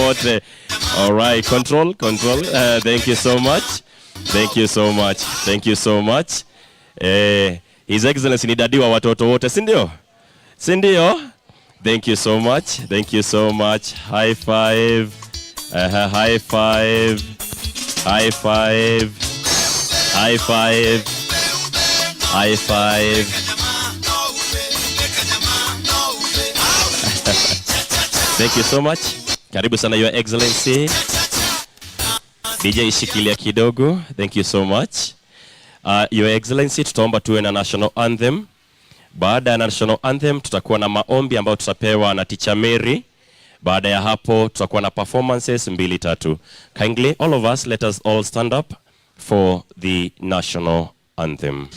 wote. All right, control, control. Thank you so much. Thank you so much. Thank you so much. His Excellency ni daddy wa watoto wote, si ndio? Si ndio? Thank you so much. Thank you so much. High five. High five. High five. High five. High five. Thank you so much. Karibu sana, Your Excellency. DJ, shikilia kidogo. Thank you so much. Your Excellency, tutaomba tuwe na national anthem. Baada ya national anthem tutakuwa na maombi ambayo tutapewa na Teacher Mary. Baada ya hapo tutakuwa na performances mbili tatu. Kindly all of us, let us all stand up for the national anthem.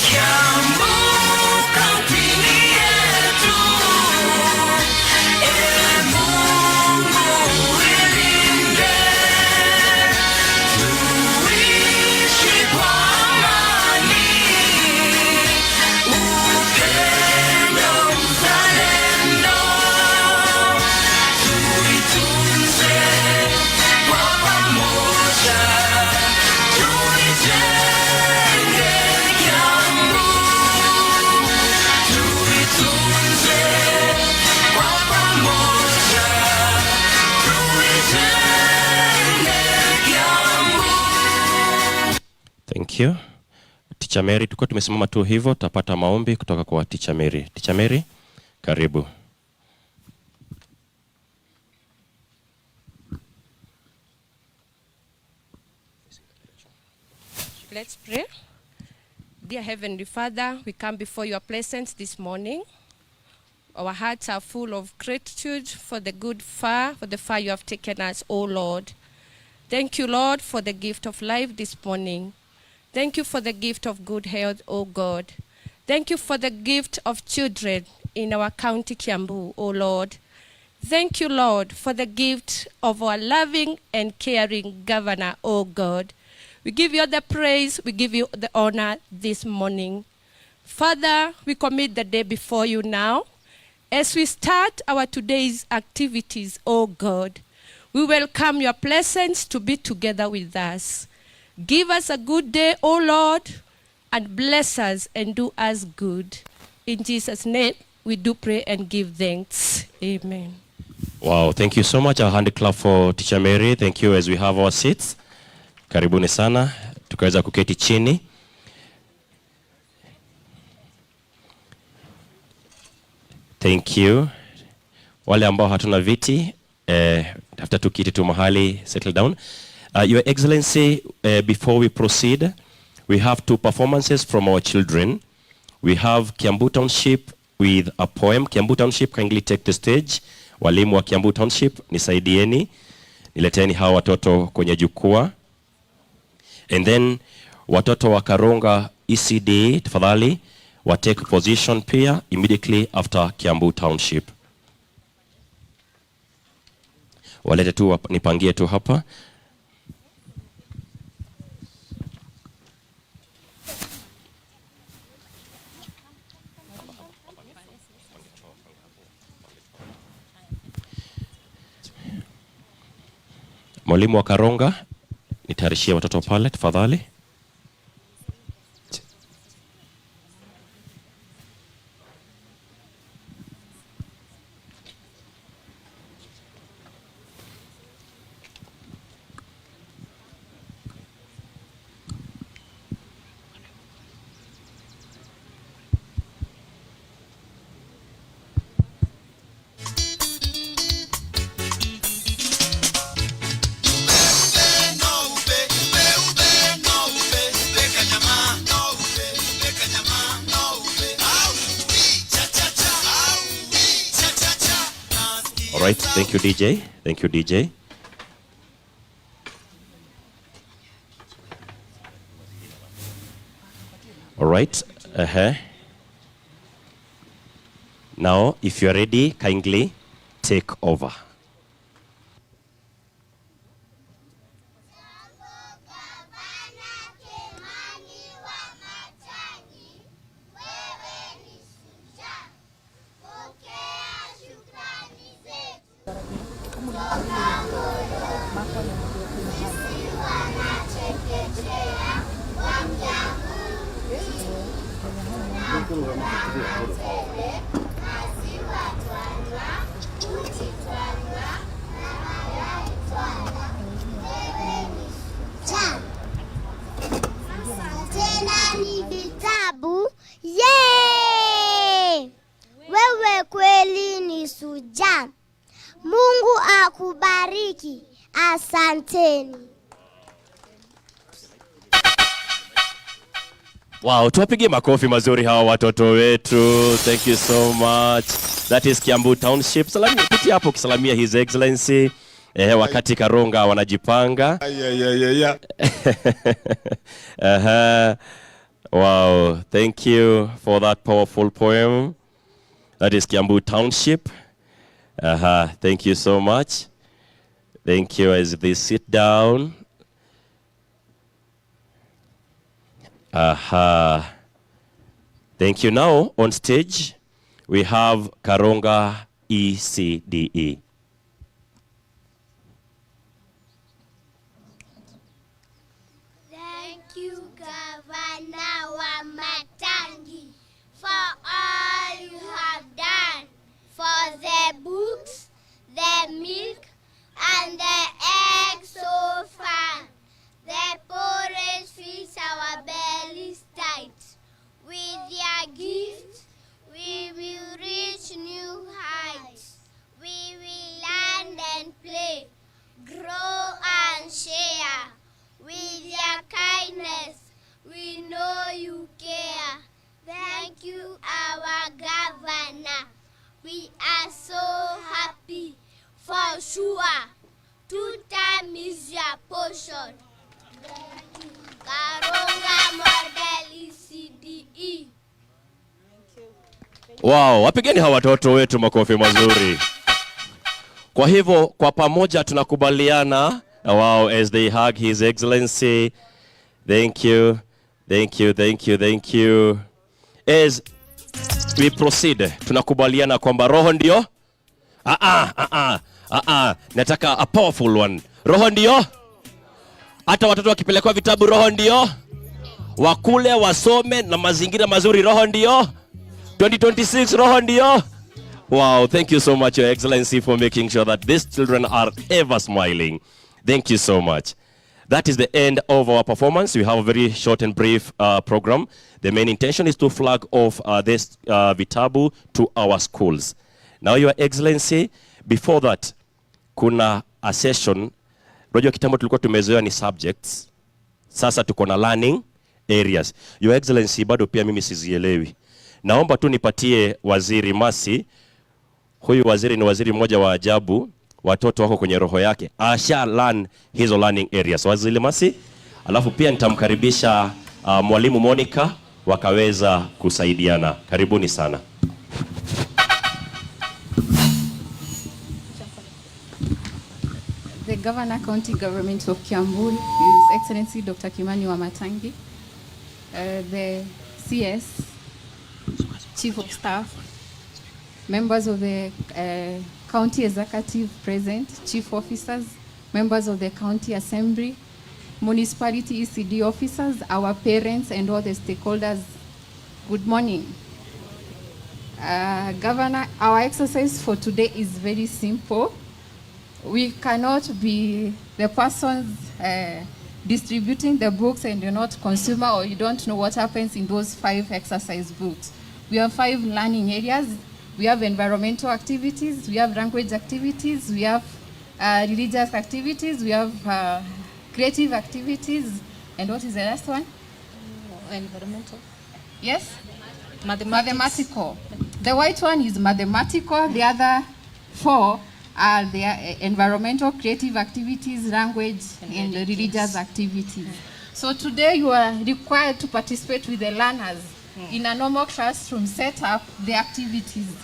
Kiambu kaunti yetu, e Mungu ilinde, tuishi kwa amani, upendo, uzalendo, tuitunze kwa pamoja, tuijenge Kiambu, tuitunze kwa pamoja, tuijenge Kiambu. Thank you. Teacher Mary, tulikuwa tumesimama tu hivyo, tutapata maombi kutoka kwa Teacher Mary. Teacher Mary, karibu. Let's pray. Dear Heavenly Father, we come before your presence this morning. Our hearts are full of gratitude for the far you have taken us, O Lord. Thank you, Lord, for the gift of life this morning. Thank you for the gift of good health, O God. Thank you for the gift of children in our county, Kiambu, O Lord. Thank you, Lord, for the gift of our loving and caring governor, O God. We give you the praise, we give you the honor this morning. Father, we commit the day before you now. As we start our today's activities, O God, we welcome your presence to be together with us. Give us a good day, O Lord, and bless us and do us good. In Jesus' name, we do pray and give thanks. Amen. Wow, thank you so much. A hand clap for Teacher Mary. Thank you as we have our seats. Karibuni sana, tukaweza kuketi chini. Thank you. Wale ambao hatuna viti, tafuta tu kiti tu mahali, settle down. Your Excellency, before we proceed, we have two performances from our children. We have Kiambu Township with a poem. Kiambu Township, kindly take the stage. Walimu wa Kiambu Township, nisaidieni, nileteni hawa watoto kwenye jukwaa. And then watoto wa Karonga ECD, tafadhali wa take position pia immediately after Kiambu Township. Walete tu nipangie tu hapa. Mwalimu wa Karonga, nitayarishie watoto pale tafadhali. All right, thank you, DJ. Thank you, DJ. All right. Now, if you're ready, kindly take over. Gavana Kimani Wamatangi, wewe ni shujaa. Pokea shukrani zetu toka moyoni. Sisi wanachekechea wa Kiambu mjini, tele, maziwa twanywa, uji twanywa na mayai twala. Wewe ni shujaa. Tena ni vitabu. Yay! Wewe kweli ni shujaa. Mungu akubariki. Asanteni. Wow, tuwapigie makofi mazuri hawa watoto wetu. Thank you so much. That is Kiambu Township. Salamia, pitia hapo ukisalamia His Excellency. Wakati Karonga wanajipanga. Yeah. Wow, thank you for that powerful poem. That is Kiambu Township. Thank you so much. Thank you as they sit down. Aha. Thank you. Now on stage, we have Karonga ECDE. Thank you, Governor Wamatangi, for all you have done for the books, the milk, and the eggs so far. The porridge fills our bellies tight. With your gift, we will reach new heights. We will learn and play, grow and share. With your kindness, we know you care. Thank you, our governor. We are so happy. For sure, two time is your portion. Karonga Model ECDE. Wow, wapigeni hawa watoto wetu makofi mazuri. Kwa hivyo kwa pamoja tunakubaliana. Wow, as they hug His Excellency. Thank you. Thank you, thank you, thank you. As we proceed, tunakubaliana kwamba roho ndio? Ah ah, ah ah, ah ah, nataka a powerful one. Roho ndio? Hata watoto wakipelekwa vitabu, roho ndio? Wakule, wasome na mazingira mazuri, roho ndio? 2026, roho ndio? Wow, thank you so much, Your Excellency, for making sure that these children are ever smiling. Thank you so much. That is the end of our performance. We have a very short and brief program. The main intention is to flag off this vitabu to our schools. Now, Your Excellency, before that, kuna a session. Unajua kitambo tulikuwa tumezoea ni subjects. Sasa tuko na learning areas. Your Excellency, bado pia mimi sizielewi. Naomba tu nipatie Waziri Masi. Huyu waziri ni waziri mmoja wa ajabu, watoto wako kwenye roho yake, asha learn hizo learning areas. Waziri Masi, alafu pia nitamkaribisha mwalimu Monica wakaweza kusaidiana. Karibuni sana. Governor, County Government of Kiambu, His Excellency Dr. Kimani Wamatangi, the CS, Chief of Staff, members of the County Executive present, Chief Officers, members of the County Assembly, Municipality ECD officers, our parents, and all the stakeholders. Good morning. Governor, our exercise for today is very simple. We cannot be the persons distributing the books and you're not consumer or you don't know what happens in those five exercise books. We have five learning areas. We have environmental activities, we have language activities, we have religious activities, we have creative activities, and what is the last one? Environmental. Yes? Mathematics. Mathematical. The white one is mathematical. The other four are the environmental, creative activities, language, and religious activities. So today you are required to participate with the learners in a normal classroom, set up the activities.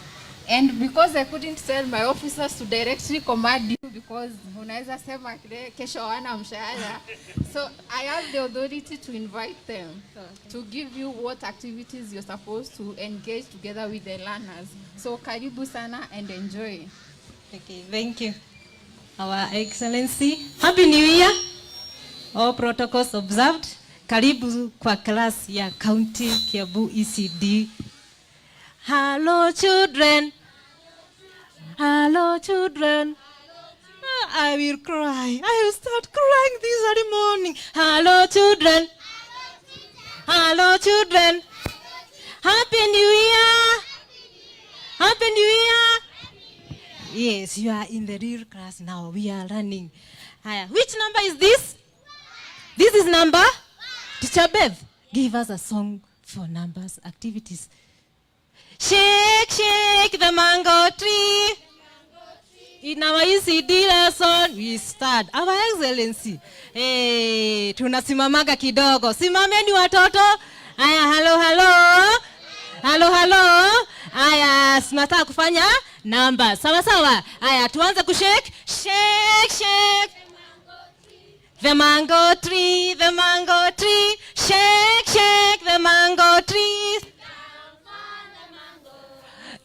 And because I couldn't tell my officers to directly command you because unaweza sema kesho hawana mshahara. So I have the authority to invite them to give you what activities you're supposed to engage together with the learners. So karibu sana and enjoy. Okay, thank you. Our Excellency, Happy New Year. All protocols observed. Karibu kwa class ya County Kiambu ECD. Hello children. Hello children. Ah, I will cry. I will start crying this early morning. Hello children. Hello children. Happy New Year. Happy New Year. Yes, you are in the real class now. We are learning. Haya, which number is this? This is number? Teacher Beth, give us a song for numbers activities. Shake, shake the mango tree. In our ECD lesson, we start. Our Excellency. Hey, tunasimamaga kidogo. Simameni watoto. Haya, hello, hello. Hello, hello. Haya, tunataka kufanya namba. Sawa sawa. Haya, tuanze kushake. Shake, shake. The mango tree, the mango tree. Shake, shake the mango tree.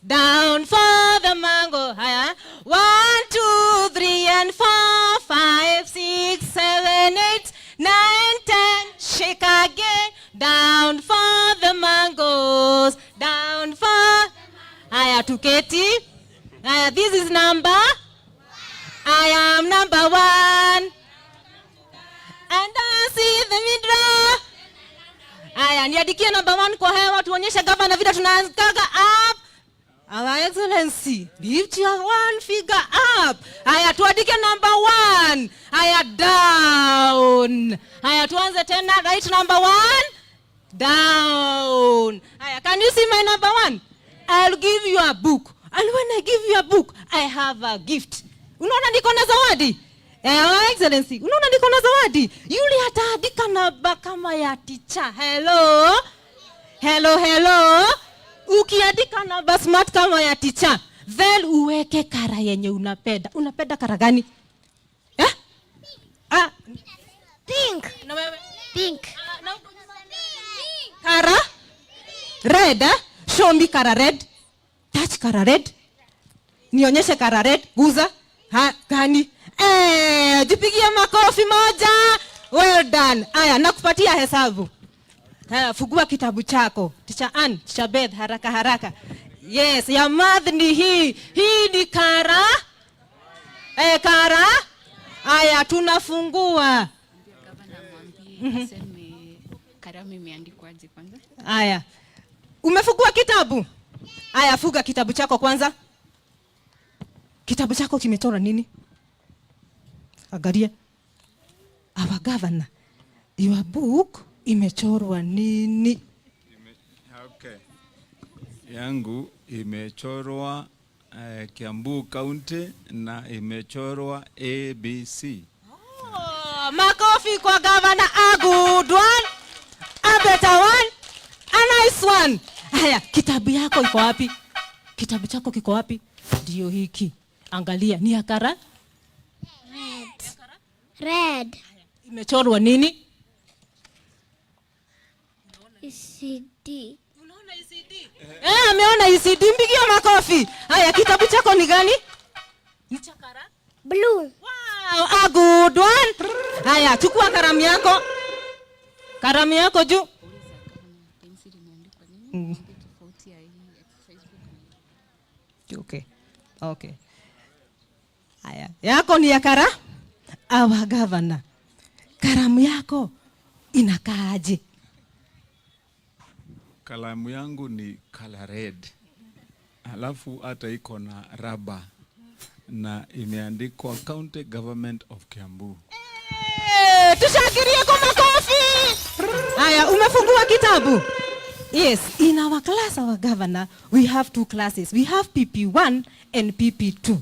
Down for the mango. Haya. 1, 2, 3, and 4, 5, 6, 7, 8, 9, 10. Shake again. Down for the mangoes. Down for. Haya, tuketi. Haya, this is number. I am number one. And I see the middle. Haya, niandikie number one kwa hewa, tuonyeshe gavana vile tunaanzaga up. Our Excellency, lift your one figure up. Haya, tuandike number one. Haya, down. Haya, tuanze tena. Write number one. Down. Haya, can you see my number one? I'll give you a book. And when I give you a book, I have a gift. Unaona niko na zawadi? Eh, Our Excellency, unaona niko na zawadi? Yule ataandika namba kama ya teacher. Hello? Hello, hello. Ukiandika namba smart kama ya teacher, then uweke color yenye unapenda. Unapenda color gani? Eh? Ah, Pink. Na wewe? Pink. Ah, na color? Red, eh? Show me color red. Touch color red. Nionyeshe color red. Guza. Ha, gani? Eh, jipigie makofi moja. Well done. Aya, nakupatia hesabu. Haya, fungua kitabu chako. Teacher Ann, Teacher Beth, haraka haraka. Yes, ya math ni hii. Hii ni color. Eh, color. Aya, tunafungua. Gavana mwambie aseme kalamu imeandikwaje kwanza. Aya. Umefungua kitabu? Aya, funga kitabu chako kwanza. Kitabu chako kimechora nini? Angalia. Our governor, your book imechorwa nini? Okay. Yangu imechorwa Kiambu County na imechorwa ABC. Oh, makofi kwa governor. A good one, a better one, a nice one. Haya, kitabu yako iko wapi? Kitabu chako kiko wapi? Ndio hiki. Angalia, ni ya color? Red. Red. Imechorwa nini? ECD. Eh, ameona ECD. Mpigie makofi. Haya, kitabu chako ni gani? Ni cha kara? Blue. Wow, a good one. Haya, chukua kalamu yako. Kalamu yako juu. Okay. Okay. Haya, yako ni ya kara? Our governor. Kalamu yako inakaaje? Kalamu yangu ni color red, alafu hata iko na raba na imeandikwa County Government of Kiambu. Eh, tushangilie kwa makofi. Haya, umefungua kitabu? Yes, in our class, our governor, we have two classes. We have PP1 and PP2.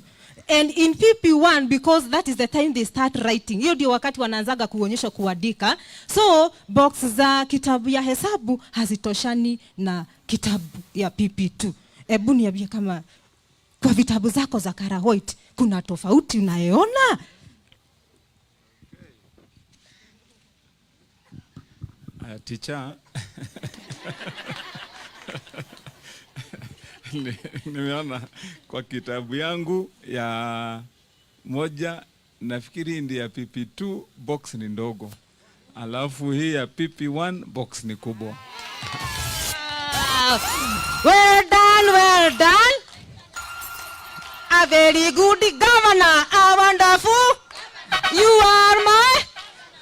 And in PP1, because that is the time they start writing. Hiyo ndio wakati wanaanzaga kuonyesha kuandika. So, box za kitabu ya hesabu hazitoshani na kitabu ya PP2. Ebu niambie kama kwa vitabu zako za color white kuna tofauti unayoona? Teacher, nimeona kwa kitabu yangu ya moja, nafikiri ndi ya PP2 box ni ndogo, alafu hii ya PP1 box ni kubwa. Well done, well done. A very good governor, a wonderful. You are my.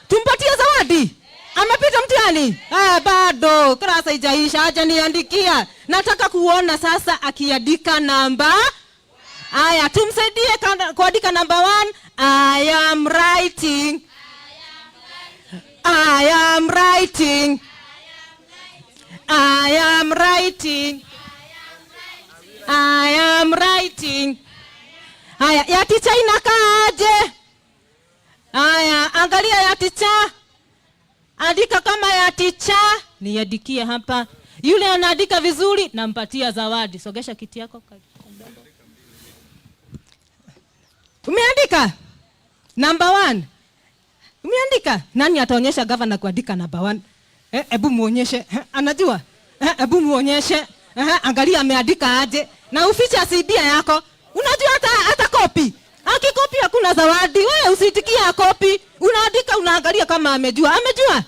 Tumpatie zawadi. Amepita mtihani? Ah, bado class haijaisha, hajaniandikia. Nataka kuona sasa akiandika namba. Aya, tumsaidie kuandika namba 1. I am writing. I am writing. I am writing. I am writing. Haya, ya ticha inakaaje? Haya, angalia ya ticha. Andika kama ya ticha. Niandikie hapa. Yule anaandika vizuri nampatia zawadi. Sogesha kiti yako. Umeandika? Number 1. Umeandika? Nani ataonyesha governor kuandika number 1? Ebu muonyeshe. Anajua? Ebu muonyeshe. Angalia ameandika aje. Na ufiche asiibia yako. Unajua hata kopi. Akikopi hakuna zawadi. Wewe usitikie akopi. Unaandika unaangalia kama amejua. Amejua?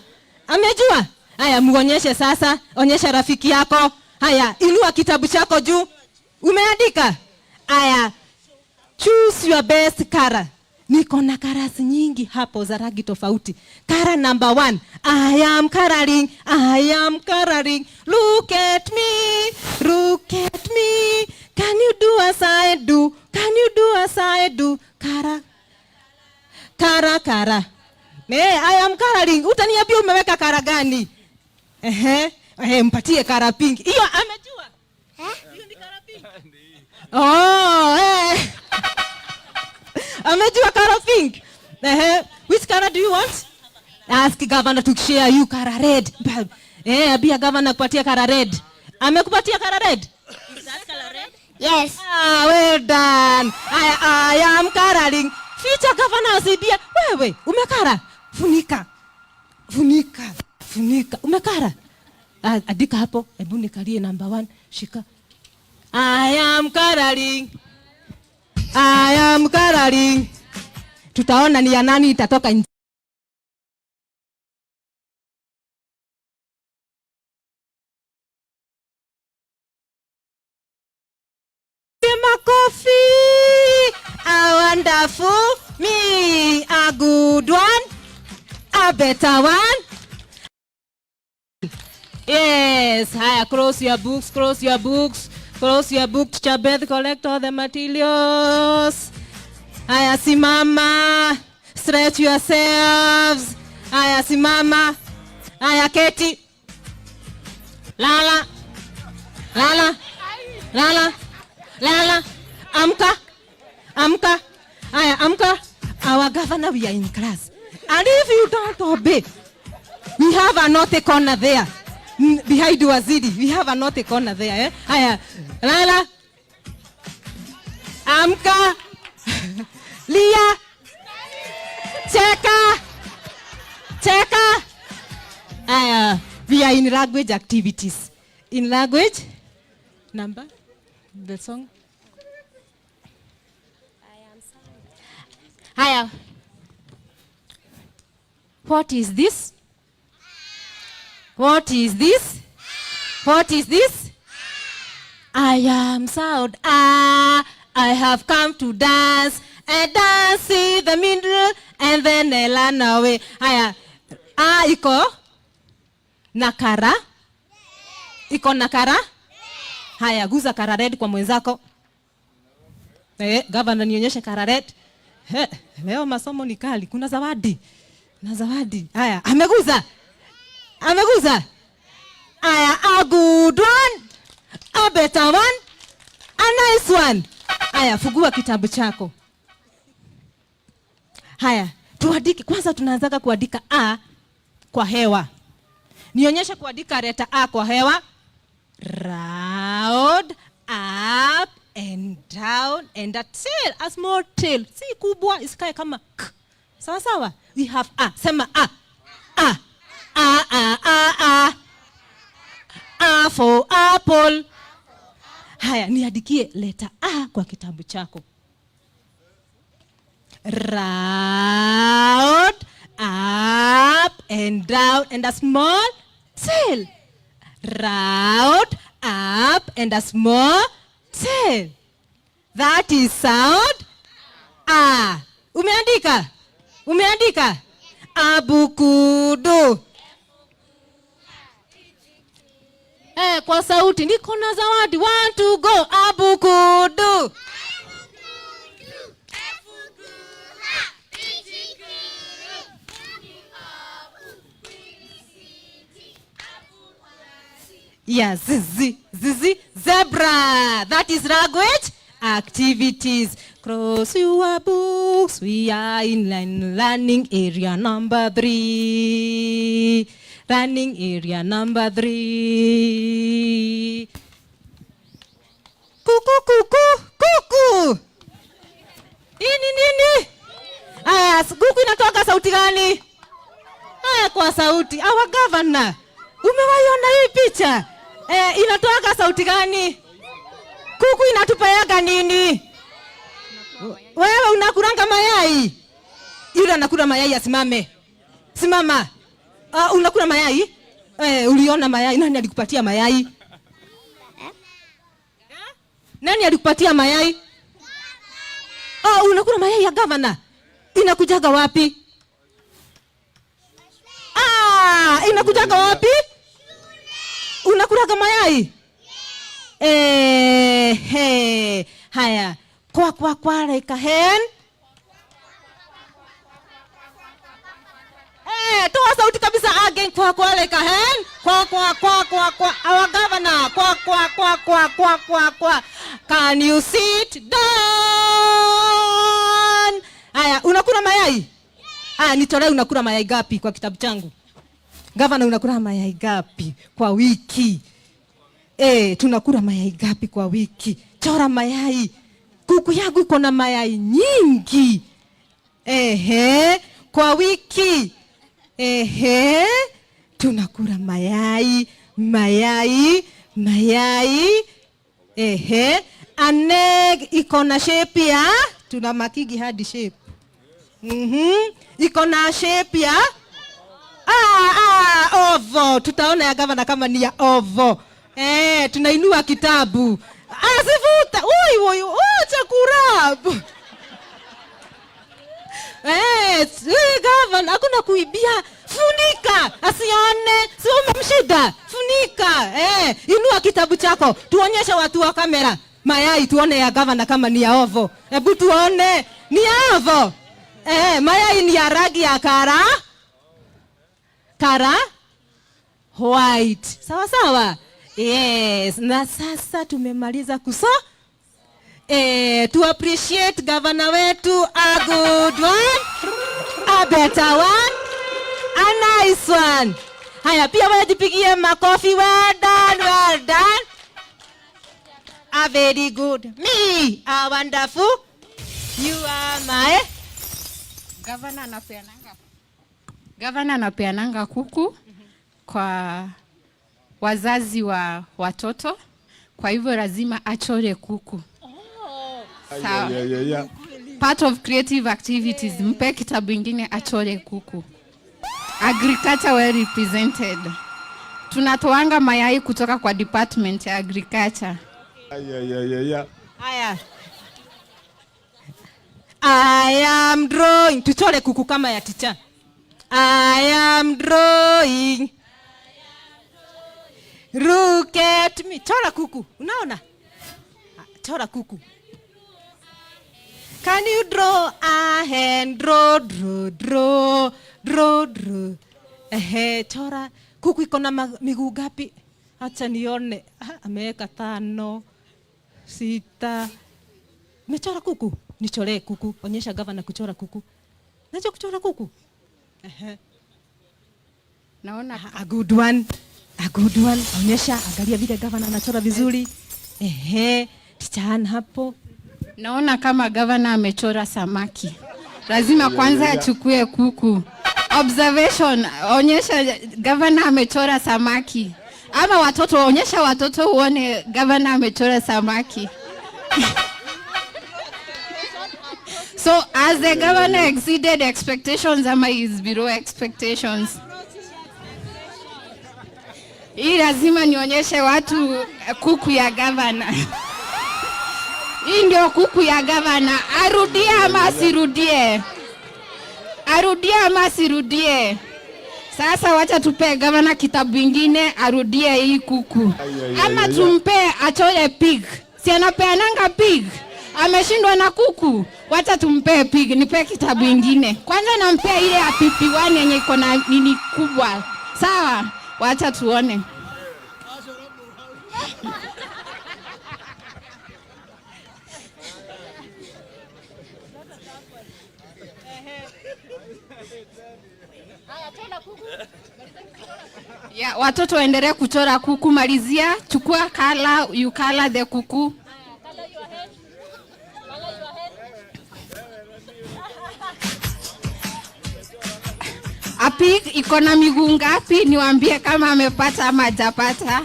Amejua? Haya, muonyeshe sasa. Onyesha rafiki yako. Haya, inua kitabu chako juu. Umeandika? Haya, choose your best color. Niko na colors nyingi hapo za rangi tofauti. Color number 1. I am coloring. I am coloring. Look at me. Look at me. Can you do as I do? Can you do as I do? Kara. Kara, kara. I am coloring. Utaniambia umeweka kara gani? Ehe. Ehe, mpatie kara pink. Hiyo amejua? Eh? Hiyo ni kara pink. Oh, eh. Amejua kara pink. Ehe. Which color do you want? Ask governor to share you kara red. Ambia governor kupatia kara red. Amekupatia kara red? Is that color red? Yes. Ah, well done. I am coloring. Future governor asibia. Wewe, umekara? Funika. Funika. Funika. Umekara? Ah, andika hapo. Hebu nikalie number 1. Shika. I am coloring. I am coloring. Tutaona ni ya nani itatoka nje. Makofi. A wonderful me, a good one, a better one. Yes, haya, close your books, close your books, close your book. Teacher Beth, collect all the materials. Haya, simama, stretch yourselves. Haya, simama. Haya, keti. Lala. Lala. Lala. Lala. Amka. Amka. Haya, amka. Our governor, we are in class. And if you don't obey, we have a naughty corner there. Behind Waziri, we have a naughty corner there. Haya, lala. Amka. Lia. Cheka. Cheka. Aya, we are in language activities. In language number the song. Haya. What is this? What is this? What is this? I am sound. Ah, I have come to dance and dance in the middle and then I run away. Haya. Ah, iko na color? Iko na color? Haya, guza color red kwa mwenzako. Eh, gavana, nionyeshe color red. He, leo masomo ni kali. Kuna zawadi. Na zawadi. Haya, ameguza. Ameguza. Haya, a good one. A better one. A nice one. Haya, fungua kitabu chako. Haya, tuandike kwanza. Tunaanzaga kuandika a kwa hewa. Nionyeshe kuandika letter a kwa hewa. Round, up and down and a tail, a small tail. Si kubwa, isikae kama k. Sawa sawa. We have a. Sema a. A. A a a a. A for apple. Haya, niandikie letter a kwa kitabu chako. Round, up and down and a small tail. Round, up and a small tail. That is sound A. Umeandika? Umeandika? Abukudu. Eh, kwa sauti niko na zawadi. One, two, go. Abukudu. Yeah, z, z, z, z, zebra. That is language activities. Cross your books. We are in learning area number 3. Learning area number 3. Kuku, kuku, kuku. Hii ni nini? Aya, kuku inatoka sauti gani? Aya, kwa sauti. Our governor. Umewaiona hii picha? Eh, inatoka sauti gani? Kuku inatupeaga nini? Wewe unakulanga mayai? Yule anakula mayai asimame. Simama. Unakula mayai? Eh, uliona mayai? Nani alikupatia mayai? Nani alikupatia mayai? Oh, unakula mayai ya governor. Inakujaga wapi? Ah, inakujaga wapi? Unakulaga mayai? Eh, he. Haya. Kwa kwa kwa like a hen. Eh, toa sauti kabisa again, kwa kwa like a hen. Kwa kwa kwa kwa kwa, our governor. Kwa kwa kwa kwa kwa kwa kwa. Can you sit down? Haya, unakula mayai? Haya, nitolee unakula mayai gapi kwa kitabu changu? Governor, unakula mayai gapi kwa wiki? Eh, tunakula mayai gapi kwa wiki? Chora mayai. Kuku yangu iko na mayai nyingi. Ehe, kwa wiki. Ehe, tunakula mayai, mayai, mayai. Ehe, an egg iko na shape ya, tuna makigi hadi shape. Iko na shape ya oval. Tutaona ya gavana kama ni ya oval. Eh, tunainua kitabu. Asivuta. Oi oi, acha kurub. Eh, gavana, hakuna kuibia. Funika, asione, si umemshida. Funika. Eh, inua kitabu chako, tuonyeshe watu wa kamera. Mayai tuone ya gavana kama ni ya oval. Hebu tuone, ni ya oval. Eh, mayai ni ya rangi ya color white. Sawa sawa. Yes, na sasa tumemaliza kuso. Eh, to appreciate governor wetu, a good one, a better one, a nice one. Haya, pia wewe jipigie makofi. Well done, well done. A very good. Me, a wonderful. You are my Gavana anapeananga kuku kwa wazazi wa watoto, kwa hivyo lazima achore kuku. Sawa. Yeah. Part of creative activities, mpe kitabu ingine achore kuku. Agriculture well represented. Tunatoanga mayai kutoka kwa department ya agriculture. Yeah. Haya. I am drawing. Tuchore kuku kama ya teacher. I am drawing. Look at me. Chora kuku. Unaona? Ah, chora kuku. Can you draw a hand? Draw, draw, draw, draw, draw. Ehe, chora. Kuku iko na miguu ngapi? Acha nione. Ah, ameweka tano, sita. Umechora kuku? Nichoree kuku. Onyesha gavana kuchora kuku. Najua kuchora kuku. Ehe. Naona A good one. A good one. Onyesha, angalia vile gavana anachora vizuri. Ehe, teacher hapo. Naona kama gavana amechora samaki. Lazima kwanza achukue kuku. Observation, onyesha gavana amechora samaki. Ama watoto, onyesha watoto uone gavana amechora samaki. So as the governor exceeded expectations ama is below expectations? Hii lazima nionyeshe watu kuku ya gavana. Hii ndio kuku ya gavana. Arudie ama asirudie? Arudie ama asirudie? Sasa wacha tupe gavana kitabu ingine arudie hii kuku. Ama tumpe achore pig. Si anapeananga pig? Ameshindwa na kuku. Wacha tumpe pig, nipe kitabu ingine. Kwanza nampea ile ya PP1 yenye iko na nini kubwa. Sawa? Wacha tuone. Yeah, watoto waendelee kuchora kuku. Malizia, chukua color, you color the kuku. A pig iko na miguu ngapi? Niwaambie kama amepata ama hajapata.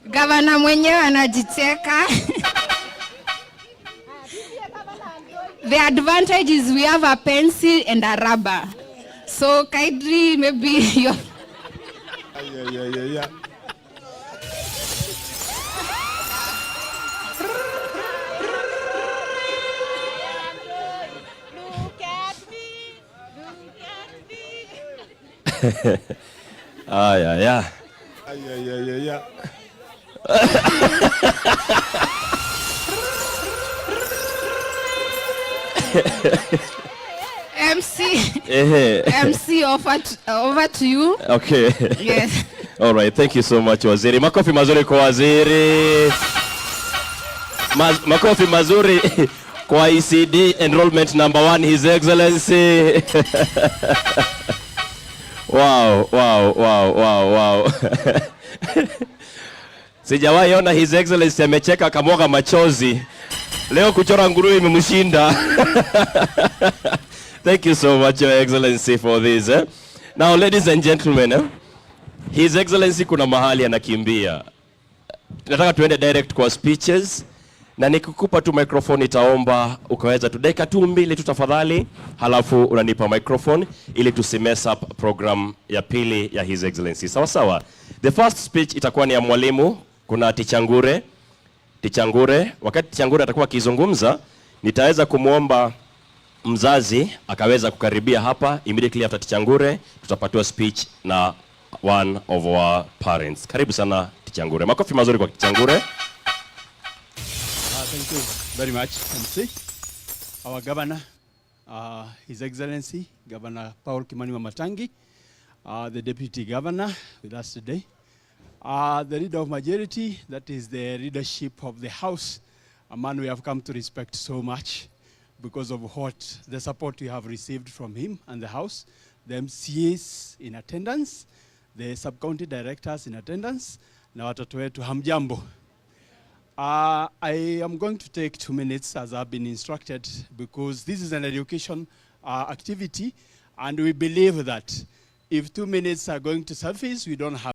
Gavana mwenyewe anajicheka. The advantage is we have a pencil and a rubber. So kindly maybe you Yeah. Look at me. Look at me. Aya, ya. Yeah. MC Ehe. MC, over to you. Okay. Yes. All right, thank you so much, waziri. Makofi mazuri kwa waziri. Makofi mazuri kwa ECD enrollment number one, His Excellency. Wow. Sijawahi ona His Excellency amecheka akamwaga machozi. Leo kuchora nguruwe imemshinda. Thank you so much, Your Excellency, for this. Eh? Now, ladies and gentlemen, eh? His Excellency kuna mahali anakimbia. Nataka tuende direct kwa speeches na nikikupa tu microphone itaomba ukaweza tu dakika tu mbili tu tafadhali, halafu unanipa microphone ili tusimess up program ya pili ya His Excellency. Sawa sawa. The first speech itakuwa ni ya mwalimu. Kuna Teacher Ngure. Teacher Ngure, wakati Teacher Ngure atakuwa akizungumza, nitaweza kumwomba mzazi akaweza kukaribia hapa immediately after Teacher Ngure, tutapatiwa speech na one of our parents. Karibu sana, Teacher Ngure. Makofi mazuri kwa Teacher Ngure. Thank you very much, MC. Our governor, His Excellency, Governor Paul Kimani Wamatangi, the Deputy Governor with us today, the leader of majority, that is the leadership of the House, a man we have come to respect so much because of what the support we have received from him and the House. the MCAs in attendance, the sub-county directors in attendance, na watoto wetu, hamjambo. I am going to take 2 minutes as I've been instructed because this is an education activity, and we believe that if 2 minutes are going to suffice, we don't have